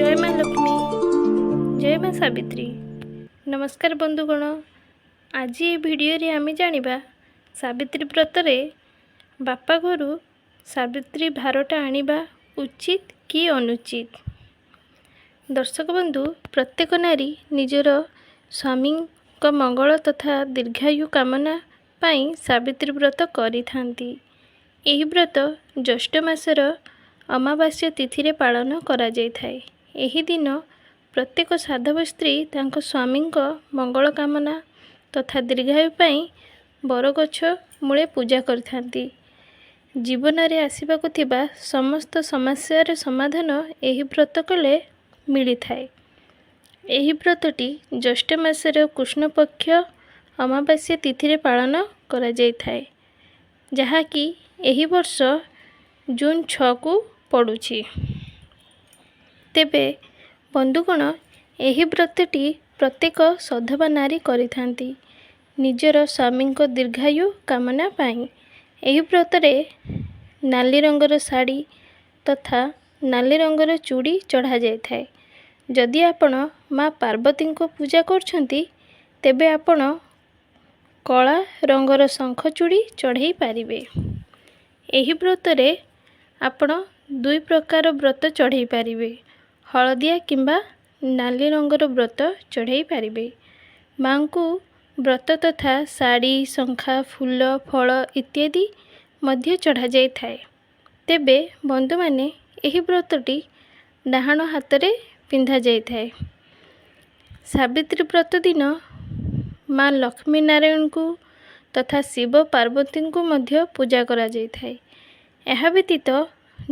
ଜୟ ମା ଲକ୍ଷ୍ମୀ, ଜୟ ମା ସାବିତ୍ରୀ। ନମସ୍କାର ବନ୍ଧୁଗଣ, ଆଜି ଏ ଭିଡ଼ିଓରେ ଆମେ ଜାଣିବା ସାବିତ୍ରୀ ବ୍ରତରେ ବାପା ଘରୁ ସାବିତ୍ରୀ ଭାରଟା ଆଣିବା ଉଚିତ କି ଅନୁଚିତ। ଦର୍ଶକ ବନ୍ଧୁ, ପ୍ରତ୍ୟେକ ନାରୀ ନିଜର ସ୍ୱାମୀଙ୍କ ମଙ୍ଗଳ ତଥା ଦୀର୍ଘାୟୁ କାମନା ପାଇଁ ସାବିତ୍ରୀ ବ୍ରତ କରିଥାନ୍ତି। ଏହି ବ୍ରତ ଜ୍ୟେଷ୍ଠ ମାସର ଅମାବାସ୍ୟ ତିଥିରେ ପାଳନ କରାଯାଇଥାଏ। ଏହି ଦିନ ପ୍ରତ୍ୟେକ ସାଧବ ସ୍ତ୍ରୀ ତାଙ୍କ ସ୍ୱାମୀଙ୍କ ମଙ୍ଗଳ କାମନା ତଥା ଦୀର୍ଘାୟୁ ପାଇଁ ବରଗଛ ମୂଳେ ପୂଜା କରିଥାନ୍ତି। ଜୀବନରେ ଆସିବାକୁ ଥିବା ସମସ୍ତ ସମସ୍ୟାର ସମାଧାନ ଏହି ବ୍ରତ କଲେ ମିଳିଥାଏ। ଏହି ବ୍ରତଟି ଜ୍ୟେଷ୍ଠ ମାସର କୃଷ୍ଣପକ୍ଷ ଅମାବାସ୍ୟା ତିଥିରେ ପାଳନ କରାଯାଇଥାଏ, ଯାହାକି ଏହି ବର୍ଷ ଜୁନ୍ 6କୁ ପଡ଼ୁଛି। ତେବେ ବନ୍ଧୁଗଣ, ଏହି ବ୍ରତଟି ପ୍ରତ୍ୟେକ ସଧବା ନାରୀ କରିଥାନ୍ତି ନିଜର ସ୍ୱାମୀଙ୍କ ଦୀର୍ଘାୟୁ କାମନା ପାଇଁ। ଏହି ବ୍ରତରେ ନାଲି ରଙ୍ଗର ଶାଢ଼ୀ ତଥା ନାଲି ରଙ୍ଗର ଚୁଡ଼ି ଚଢ଼ାଯାଇଥାଏ। ଯଦି ଆପଣ ମା ପାର୍ବତୀଙ୍କୁ ପୂଜା କରୁଛନ୍ତି, ତେବେ ଆପଣ କଳା ରଙ୍ଗର ଶଙ୍ଖ ଚୁଡ଼ି ଚଢ଼େଇ ପାରିବେ। ଏହି ବ୍ରତରେ ଆପଣ ଦୁଇ ପ୍ରକାର ବ୍ରତ ଚଢ଼େଇ ପାରିବେ, ହଳଦିଆ କିମ୍ବା ନାଲି ରଙ୍ଗର ବ୍ରତ ଚଢ଼େଇ ପାରିବେ। ମାଙ୍କୁ ବ୍ରତ ତଥା ଶାଢ଼ୀ, ଶଙ୍ଖା, ଫୁଲ, ଫଳ ଇତ୍ୟାଦି ମଧ୍ୟ ଚଢ଼ାଯାଇଥାଏ। ତେବେ ବନ୍ଧୁମାନେ, ଏହି ବ୍ରତଟି ଡାହାଣ ହାତରେ ପିନ୍ଧାଯାଇଥାଏ। ସାବିତ୍ରୀ ବ୍ରତ ଦିନ ମା ଲକ୍ଷ୍ମୀ ନାରାୟଣଙ୍କୁ ତଥା ଶିବ ପାର୍ବତୀଙ୍କୁ ମଧ୍ୟ ପୂଜା କରାଯାଇଥାଏ। ଏହା ବ୍ୟତୀତ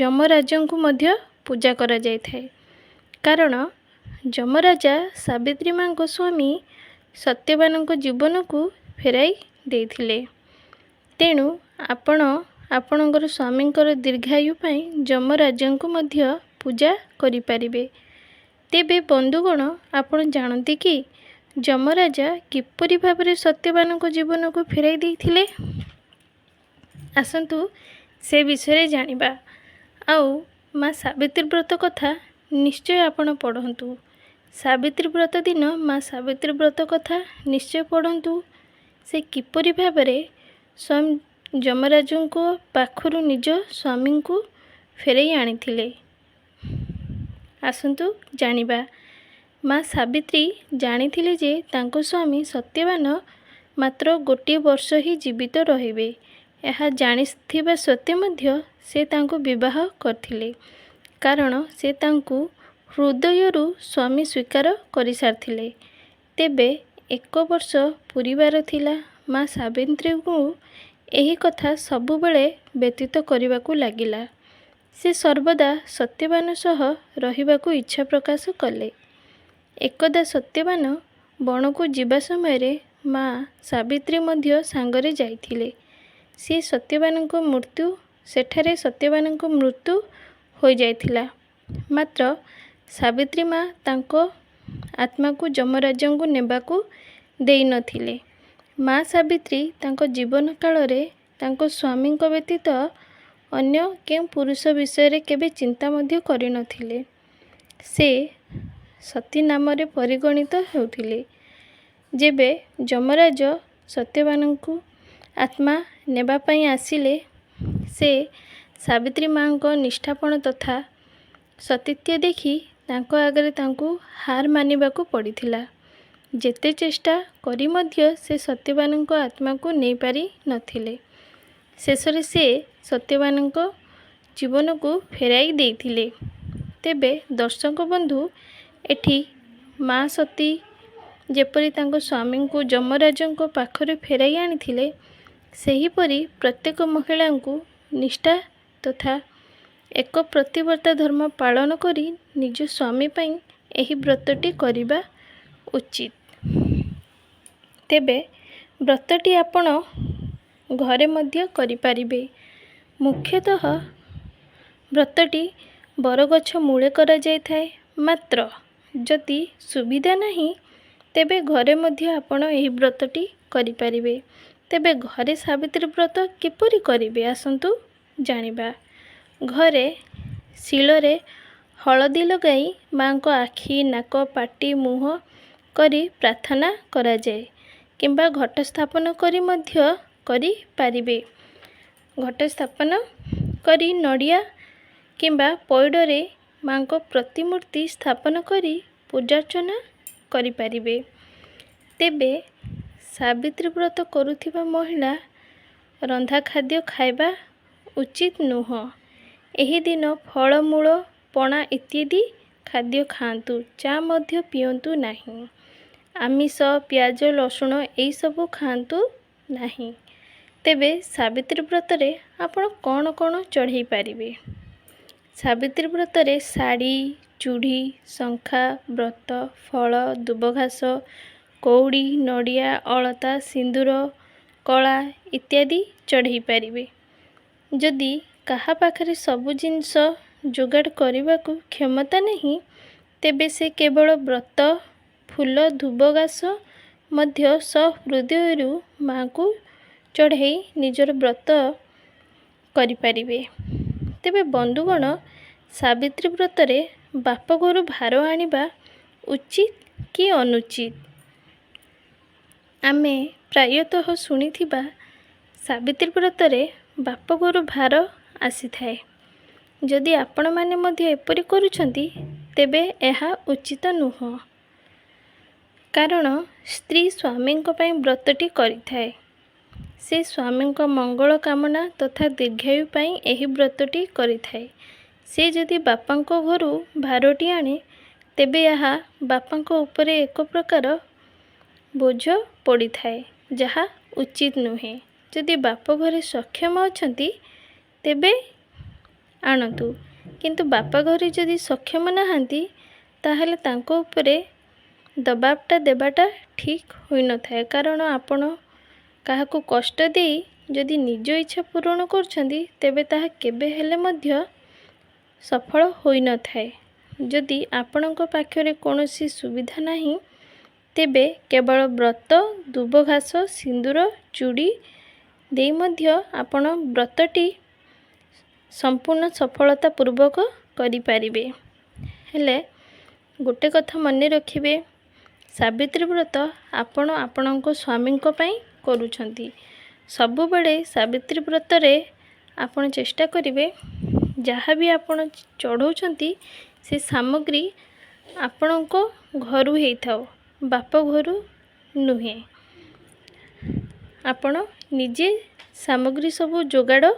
ଯମରାଜଙ୍କୁ ମଧ୍ୟ ପୂଜା କରାଯାଇଥାଏ, କାରଣ ଯମରାଜା ସାବିତ୍ରୀ ମାଙ୍କ ସ୍ୱାମୀ ସତ୍ୟବାନଙ୍କ ଜୀବନକୁ ଫେରାଇ ଦେଇଥିଲେ। ତେଣୁ ଆପଣ ଆପଣଙ୍କର ସ୍ୱାମୀଙ୍କର ଦୀର୍ଘାୟୁ ପାଇଁ ଯମରାଜଙ୍କୁ ମଧ୍ୟ ପୂଜା କରିପାରିବେ। ତେବେ ବନ୍ଧୁଗଣ, ଆପଣ ଜାଣନ୍ତି କି ଯମରାଜା କିପରି ଭାବରେ ସତ୍ୟବାନଙ୍କ ଜୀବନକୁ ଫେରାଇ ଦେଇଥିଲେ? ଆସନ୍ତୁ ସେ ବିଷୟରେ ଜାଣିବା। ଆଉ ମା ସାବିତ୍ରୀ ବ୍ରତ କଥା ନିଶ୍ଚୟ ଆପଣ ପଢ଼ନ୍ତୁ। ସାବିତ୍ରୀ ବ୍ରତ ଦିନ ମା ସାବିତ୍ରୀ ବ୍ରତ କଥା ନିଶ୍ଚୟ ପଢ଼ନ୍ତୁ, ସେ କିପରି ଭାବରେ ସ୍ୱୟଂ ଯମରାଜଙ୍କ ପାଖରୁ ନିଜ ସ୍ୱାମୀଙ୍କୁ ଫେରାଇ ଆଣିଥିଲେ। ଆସନ୍ତୁ ଜାଣିବା। ମା ସାବିତ୍ରୀ ଜାଣିଥିଲେ ଯେ ତାଙ୍କ ସ୍ୱାମୀ ସତ୍ୟବାନ ମାତ୍ର ଗୋଟିଏ ବର୍ଷ ହିଁ ଜୀବିତ ରହିବେ। ଏହା ଜାଣିଥିବା ସତ୍ତ୍ୱେ ମଧ୍ୟ ସେ ତାଙ୍କୁ ବିବାହ କରିଥିଲେ, କାରଣ ସେ ତାଙ୍କୁ ହୃଦୟରୁ ସ୍ୱାମୀ ସ୍ୱୀକାର କରିସାରିଥିଲେ। ତେବେ ଏକ ବର୍ଷ ପୂରିବାର ଥିଲା, ମା ସାବିତ୍ରୀଙ୍କୁ ଏହି କଥା ସବୁବେଳେ ବ୍ୟଥିତ କରିବାକୁ ଲାଗିଲା। ସେ ସର୍ବଦା ସତ୍ୟବାନ ସହ ରହିବାକୁ ଇଚ୍ଛା ପ୍ରକାଶ କଲେ। ଏକଦା ସତ୍ୟବାନ ବଣକୁ ଯିବା ସମୟରେ ମା ସାବିତ୍ରୀ ମଧ୍ୟ ସାଙ୍ଗରେ ଯାଇଥିଲେ। ସେ ସତ୍ୟବାନଙ୍କ ମୃତ୍ୟୁ ସେଠାରେ ସତ୍ୟବାନଙ୍କ ମୃତ୍ୟୁ ହୋଇଯାଇଥିଲା, ମାତ୍ର ସାବିତ୍ରୀ ମା ତାଙ୍କ ଆତ୍ମାକୁ ଯମରାଜଙ୍କୁ ନେବାକୁ ଦେଇନଥିଲେ। ମା ସାବିତ୍ରୀ ତାଙ୍କ ଜୀବନ କାଳରେ ତାଙ୍କ ସ୍ୱାମୀଙ୍କ ବ୍ୟତୀତ ଅନ୍ୟ କେଉଁ ପୁରୁଷ ବିଷୟରେ କେବେ ଚିନ୍ତା ମଧ୍ୟ କରିନଥିଲେ। ସେ ସତୀ ନାମରେ ପରିଗଣିତ ହେଉଥିଲେ। ଯେବେ ଯମରାଜ ସତ୍ୟବାନଙ୍କୁ ଆତ୍ମା ନେବା ପାଇଁ ଆସିଲେ, ସେ ସାବିତ୍ରୀ ମାଙ୍କ ନିଷ୍ଠାପଣ ତଥା ସତୀତ୍ୱ ଦେଖି ତାଙ୍କ ଆଗରେ ତାଙ୍କୁ ହାର ମାନିବାକୁ ପଡ଼ିଥିଲା। ଯେତେ ଚେଷ୍ଟା କରି ମଧ୍ୟ ସେ ସତ୍ୟବାନଙ୍କ ଆତ୍ମାକୁ ନେଇପାରି ନଥିଲେ। ଶେଷରେ ସେ ସତ୍ୟବାନଙ୍କ ଜୀବନକୁ ଫେରାଇ ଦେଇଥିଲେ। ତେବେ ଦର୍ଶକ ବନ୍ଧୁ, ଏଠି ମା ସତୀ ଯେପରି ତାଙ୍କ ସ୍ୱାମୀଙ୍କୁ ଯମରାଜଙ୍କ ପାଖରେ ଫେରାଇ ଆଣିଥିଲେ, ସେହିପରି ପ୍ରତ୍ୟେକ ମହିଳାଙ୍କୁ ନିଷ୍ଠା ତଥା ଏକ ପତିବ୍ରତା ଧର୍ମ ପାଳନ କରି ନିଜ ସ୍ୱାମୀ ପାଇଁ ଏହି ବ୍ରତଟି କରିବା ଉଚିତ। ତେବେ ବ୍ରତଟି ଆପଣ ଘରେ ମଧ୍ୟ କରିପାରିବେ। ମୁଖ୍ୟତଃ ବ୍ରତଟି ବରଗଛ ମୂଳେ କରାଯାଇଥାଏ, ମାତ୍ର ଯଦି ସୁବିଧା ନାହିଁ, ତେବେ ଘରେ ମଧ୍ୟ ଆପଣ ଏହି ବ୍ରତଟି କରିପାରିବେ। ତେବେ ଘରେ ସାବିତ୍ରୀ ବ୍ରତ କିପରି କରିବେ, ଆସନ୍ତୁ ଜାଣିବା। ଘରେ ଶିଳରେ ହଳଦୀ ଲଗାଇ ମା'ଙ୍କ ଆଖି, ନାକ, ପାଟି, ମୁହଁ କରି ପ୍ରାର୍ଥନା କରାଯାଏ କିମ୍ବା ଘଟ ସ୍ଥାପନ କରି ମଧ୍ୟ କରିପାରିବେ। ଘଟ ସ୍ଥାପନ କରି ନଡ଼ିଆ କିମ୍ବା ପଇଡ଼ରେ ମା'ଙ୍କ ପ୍ରତିମୂର୍ତ୍ତି ସ୍ଥାପନ କରି ପୂଜାର୍ଚ୍ଚନା କରିପାରିବେ। ତେବେ ସାବିତ୍ରୀ ବ୍ରତ କରୁଥିବା ମହିଳା ରନ୍ଧା ଖାଦ୍ୟ ଖାଇବା ଉଚିତ ନୁହଁ। ଏହି ଦିନ ଫଳମୂଳ, ପଣା ଇତ୍ୟାଦି ଖାଦ୍ୟ ଖାଆନ୍ତୁ, ଚା ମଧ୍ୟ ପିଅନ୍ତୁ ନାହିଁ। ଆମିଷ, ପିଆଜ, ରସୁଣ ଏଇସବୁ ଖାଆନ୍ତୁ ନାହିଁ। ତେବେ ସାବିତ୍ରୀ ବ୍ରତରେ ଆପଣ କ'ଣ କ'ଣ ଚଢ଼େଇ ପାରିବେ? ସାବିତ୍ରୀ ବ୍ରତରେ ଶାଢ଼ୀ, ଚୁଡ଼ି, ଶଙ୍ଖା, ବ୍ରତ, ଫଳ, ଦୁବଘାସ, କଉଡ଼ି, ନଡ଼ିଆ, ଅଳତା, ସିନ୍ଦୁର, କଳା ଇତ୍ୟାଦି ଚଢ଼େଇ ପାରିବେ। ଯଦି କାହା ପାଖରେ ସବୁ ଜିନିଷ ଯୋଗାଡ଼ କରିବାକୁ କ୍ଷମତା ନାହିଁ, ତେବେ ସେ କେବଳ ବ୍ରତ, ଫୁଲ, ଦୁବଘାସ ମଧ୍ୟ ସହୃଦୟରୁ ମା'ଙ୍କୁ ଚଢ଼େଇ ନିଜର ବ୍ରତ କରିପାରିବେ। ତେବେ ବନ୍ଧୁଗଣ, ସାବିତ୍ରୀ ବ୍ରତରେ ବାପଘରୁ ଭାର ଆଣିବା ଉଚିତ କି ଅନୁଚିତ? ଆମେ ପ୍ରାୟତଃ ଶୁଣିଥିବା ସାବିତ୍ରୀ ବ୍ରତରେ ବାପଘରୁ ଭାର ଆସିଥାଏ। ଯଦି ଆପଣମାନେ ମଧ୍ୟ ଏପରି କରୁଛନ୍ତି, ତେବେ ଏହା ଉଚିତ ନୁହଁ। କାରଣ ସ୍ତ୍ରୀ ସ୍ୱାମୀଙ୍କ ପାଇଁ ବ୍ରତଟି କରିଥାଏ। ସେ ସ୍ୱାମୀଙ୍କ ମଙ୍ଗଳ କାମନା ତଥା ଦୀର୍ଘାୟୁ ପାଇଁ ଏହି ବ୍ରତଟି କରିଥାଏ। ସେ ଯଦି ବାପାଙ୍କ ଘରୁ ଭାରଟି ଆଣେ, ତେବେ ଏହା ବାପାଙ୍କ ଉପରେ ଏକ ପ୍ରକାର ବୋଝ ପଡ଼ିଥାଏ, ଯାହା ଉଚିତ ନୁହେଁ। ଯଦି ବାପ ଘରେ ସକ୍ଷମ ଅଛନ୍ତି ତେବେ ଆଣନ୍ତୁ, କିନ୍ତୁ ବାପା ଘରେ ଯଦି ସକ୍ଷମ ନାହାନ୍ତି, ତାହେଲେ ତାଙ୍କ ଉପରେ ଦବାବଟା ଦେବାଟା ଠିକ୍ ହୋଇନଥାଏ। କାରଣ ଆପଣ କାହାକୁ କଷ୍ଟ ଦେଇ ଯଦି ନିଜ ଇଚ୍ଛା ପୂରଣ କରୁଛନ୍ତି, ତେବେ ତାହା କେବେ ହେଲେ ମଧ୍ୟ ସଫଳ ହୋଇନଥାଏ। ଯଦି ଆପଣଙ୍କ ପାଖରେ କୌଣସି ସୁବିଧା ନାହିଁ, ତେବେ କେବଳ ବ୍ରତ, ଦୁବଘାସ, ସିନ୍ଦୁର, ଚୁଡ଼ି ଦେଇ ମଧ୍ୟ ଆପଣ ବ୍ରତଟି ସମ୍ପୂର୍ଣ୍ଣ ସଫଳତା ପୂର୍ବକ କରିପାରିବେ। ହେଲେ ଗୋଟେ କଥା ମନେ ରଖିବେ, ସାବିତ୍ରୀ ବ୍ରତ ଆପଣ ଆପଣଙ୍କ ସ୍ୱାମୀଙ୍କ ପାଇଁ କରୁଛନ୍ତି। ସବୁବେଳେ ସାବିତ୍ରୀ ବ୍ରତରେ ଆପଣ ଚେଷ୍ଟା କରିବେ, ଯାହା ବି ଆପଣ ଚଢ଼ଉଛନ୍ତି ସେ ସାମଗ୍ରୀ ଆପଣଙ୍କ ଘରୁ ହେଇଥାଉ, ବାପ ଘରୁ ନୁହେଁ। ଆପଣ ନିଜେ ସାମଗ୍ରୀ ସବୁ ଯୋଗାଡ଼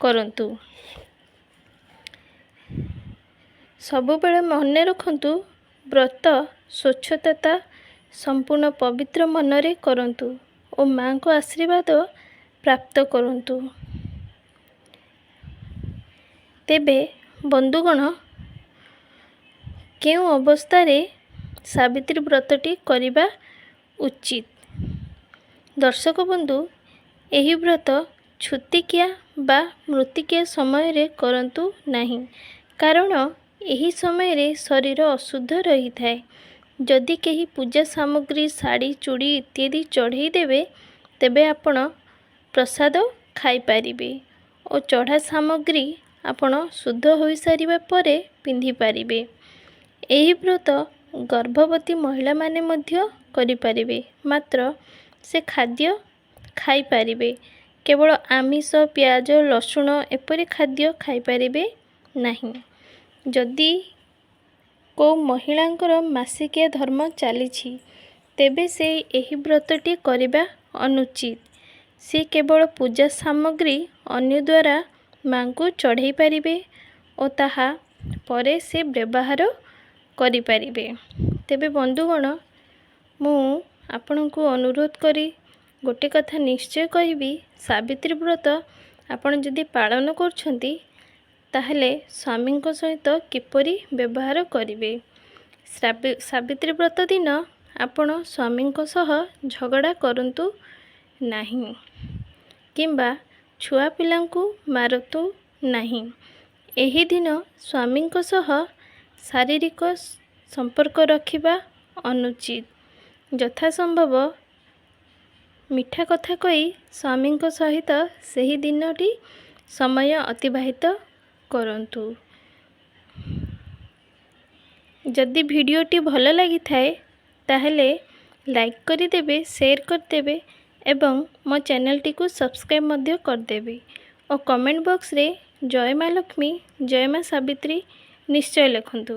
କରନ୍ତୁ। ସବୁବେଳେ ମନେ ରଖନ୍ତୁ, ବ୍ରତ ସ୍ୱଚ୍ଛତା ସମ୍ପୂର୍ଣ୍ଣ ପବିତ୍ର ମନରେ କରନ୍ତୁ ଓ ମା'ଙ୍କ ଆଶୀର୍ବାଦ ପ୍ରାପ୍ତ କରନ୍ତୁ। ତେବେ ବନ୍ଧୁଗଣ, କେଉଁ ଅବସ୍ଥାରେ ସାବିତ୍ରୀ ବ୍ରତଟି କରିବା ଉଚିତ? ଦର୍ଶକ ବନ୍ଧୁ, ଏହି ବ୍ରତ ଛୁତିକିଆ ବା ମୃତ୍ତିକିଆ ସମୟରେ କରନ୍ତୁ ନାହିଁ, କାରଣ ଏହି ସମୟରେ ଶରୀର ଅଶୁଦ୍ଧ ରହିଥାଏ। ଯଦି କେହି ପୂଜା ସାମଗ୍ରୀ, ଶାଢ଼ୀ, ଚୁଡ଼ି ଇତ୍ୟାଦି ଚଢ଼େଇ ଦେବେ, ତେବେ ଆପଣ ପ୍ରସାଦ ଖାଇପାରିବେ ଓ ଚଢ଼ା ସାମଗ୍ରୀ ଆପଣ ଶୁଦ୍ଧ ହୋଇସାରିବା ପରେ ପିନ୍ଧିପାରିବେ। ଏହି ବ୍ରତ ଗର୍ଭବତୀ ମହିଳାମାନେ ମଧ୍ୟ କରିପାରିବେ, ମାତ୍ର ସେ ଖାଦ୍ୟ ଖାଇପାରିବେ, କେବଳ ଆମିଷ, ପିଆଜ, ରସୁଣ ଏପରି ଖାଦ୍ୟ ଖାଇପାରିବେ ନାହିଁ। ଯଦି କେଉଁ ମହିଳାଙ୍କର ମାସିକିଆ ଧର୍ମ ଚାଲିଛି, ତେବେ ସେ ଏହି ବ୍ରତଟି କରିବା ଅନୁଚିତ। ସେ କେବଳ ପୂଜା ସାମଗ୍ରୀ ଅନ୍ୟ ଦ୍ୱାରା ମା'ଙ୍କୁ ଚଢ଼େଇ ପାରିବେ ଓ ତାହା ପରେ ସେ ବ୍ୟବହାର କରିପାରିବେ। ତେବେ ବନ୍ଧୁଗଣ, ମୁଁ ଆପଣଙ୍କୁ ଅନୁରୋଧ କରି ଗୋଟେ କଥା ନିଶ୍ଚୟ କହିବି, ସାବିତ୍ରୀ ବ୍ରତ ଆପଣ ଯଦି ପାଳନ କରୁଛନ୍ତି, ତାହେଲେ ସ୍ୱାମୀଙ୍କ ସହିତ କିପରି ବ୍ୟବହାର କରିବେ। ସାବିତ୍ରୀ ବ୍ରତ ଦିନ ଆପଣ ସ୍ୱାମୀଙ୍କ ସହ ଝଗଡ଼ା କରନ୍ତୁ ନାହିଁ କିମ୍ବା ଛୁଆ ପିଲାଙ୍କୁ ମାରନ୍ତୁ ନାହିଁ। ଏହି ଦିନ ସ୍ୱାମୀଙ୍କ ସହ ଶାରୀରିକ ସମ୍ପର୍କ ରଖିବା ଅନୁଚିତ। ଯଥାସମ୍ଭବ ମିଠା କଥା କହି ସ୍ୱାମୀଙ୍କ ସହିତ ସେହି ଦିନଟି ସମୟ ଅତିବାହିତ କରନ୍ତୁ। ଯଦି ଭିଡ଼ିଓଟି ଭଲ ଲାଗିଥାଏ, ତାହେଲେ ଲାଇକ୍ କରିଦେବେ, ସେୟାର କରିଦେବେ ଏବଂ ମୋ ଚ୍ୟାନେଲଟିକୁ ସବସ୍କ୍ରାଇବ୍ ମଧ୍ୟ କରିଦେବେ ଓ କମେଣ୍ଟ ବକ୍ସରେ ଜୟ ମା ଲକ୍ଷ୍ମୀ, ଜୟ ମା ସାବିତ୍ରୀ ନିଶ୍ଚୟ ଲେଖନ୍ତୁ।